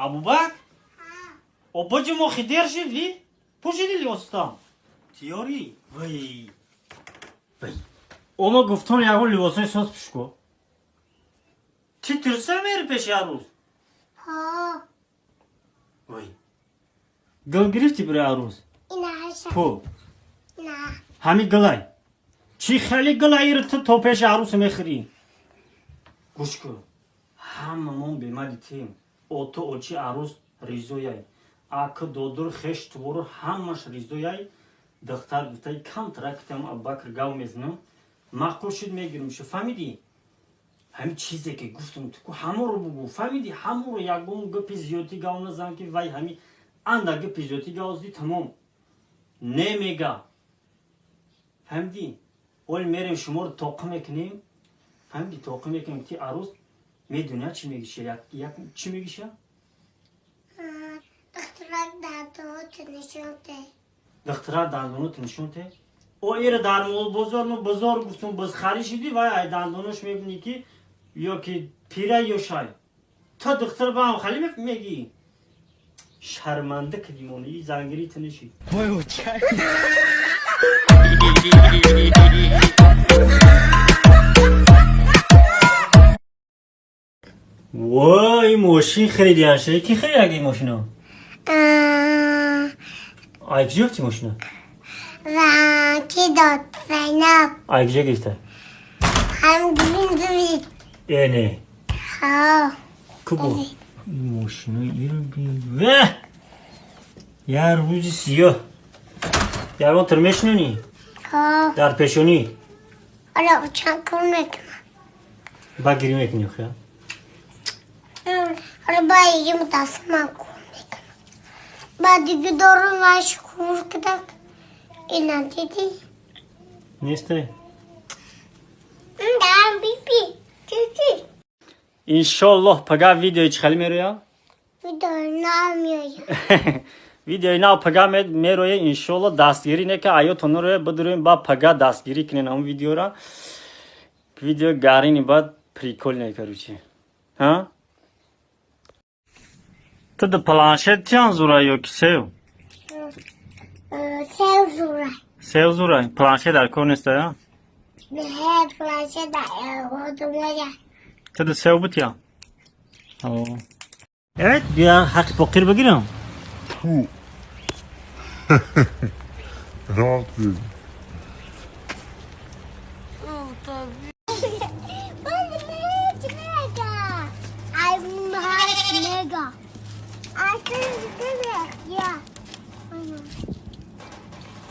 Абубак? Обоҷи мо хидер шид, ви? Пӯшиди либосатам? Тиёрӣ? Вай. Вай. Ома гуфтам ягон либосои соз пӯш ку. Ти тирса мери пеши арӯз? Ҳо. Вай. Гул гирифтӣ бираи арӯз? Инаша. Пу. На. Ҳами гулай. Чӣ хеле гулайро ту то пеши арӯс мехӯрӣ? Гӯш кун. Ҳамамон бемади тем. Ото очи арӯз ризояй. Акы додур хеш тубору ҳамаш ризояй. Духтар гуфтай камтара китам Абубакр гав мезанам. Маъқул шуд мегирим шу фаҳмидӣ? Ҳамин чизе ки гуфтам ту ҳаморо бугӯ фаҳмидӣ? Ҳаморо ягон гапи зиёдӣ гав назан ки вай ҳами анда гапи зиёдӣ гав зди тамом. Не мега. Фаҳмидӣ? Оли мерем шуморо тоқӣ мекунем. Фаҳмидӣ тоқӣ мекунем ти арӯз медони чӣ мегиша? Як чӣ мегиша? Духтарак дандонот нишон де. Духтарак дандонот нишон те? О ира дар молбозор мо бозор гуфтум бозхарӣ шидӣ вай ай дандонош мебинӣ ки ё ки пира ё шай. То духтар ба ҳам хали мегӣ? Шарманда кардимон и зангирӣ ту нишид. Вой, мошин харидианша. Ки харидаги ин мошино? Ай киҷо ёфти мошино? Ки дод Зайнаб. Ай киҷо гирифта? Ҳам гирифт. Э не. Ҳо. Кубо? Мошино иро бин. Ве! Я рӯзи сиёҳ. Ягон тир мешинонӣ? Ҳо. Дар пешонӣ? Ҳола чанд кор мекунам. Ба гирӣ мекунӣ охи? Ҳола ба иги мутаассиф ман кор мекунам. Ба диги дорум вай шукур кидак. Ина дидӣ? Нестай? Дам биби. Чичи. Иншоллоҳ пага видеои чӣ хеле мероя? Видео нав меояд. Видеои нав пага мероя иншоллоҳ дастгирӣ не ки аётон роя бидуроем ба пага дастгирӣ кунен ҳамн видеора. Видео гарини баъд прикольное короче. Ҳа? Ту ду планшет чанд зура ё ки сев? Сев зура. Сев зура. Планшет дар кор неста, я? Не, планшет дар одумоя. Ту ду сев бутя? Evet, бия ҳаққи поқир бигирам. Фу. Рафтем.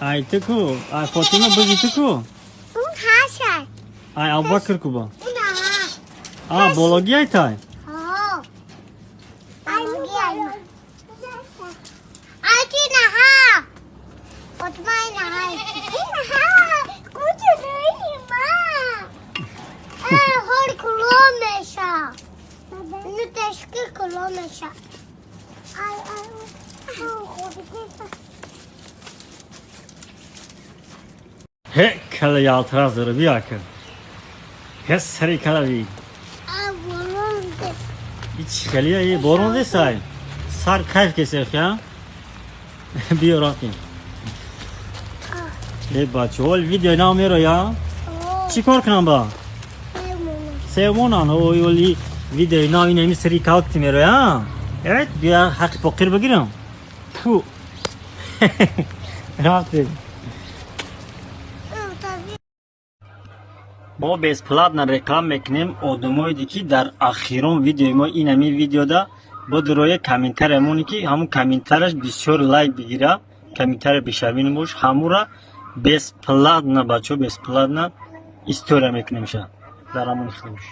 Ай ту ку? Ай Фотима бизи ту ку? Ай Абубакр ку ба? А, бологи ай тай? He кала ялтираз дора бия ка. Ҳе сари кала би. Ич хелия и борон десай. Сар кайф кесех я. Биё рафтем. Э бача, ҳол видео нав мероя? Чӣ кор кунам ба? Севмонан. Ой оли видеои нав ин ҳами сари калкти мероя? Evet, бия ҳаққи поқир бигирам. Фу. Рафтем. Мо бесплатно реклам мекунем одамоеде ки дар ахирон видеои мо ин ҳамин видеода бодуроя комментария моне ки ҳамун комментарияш бисёр лайк бигира, комментария бешавин бош, ҳамура бесплатно бачо бесплатно история мекунемша дар ҳамон хелош.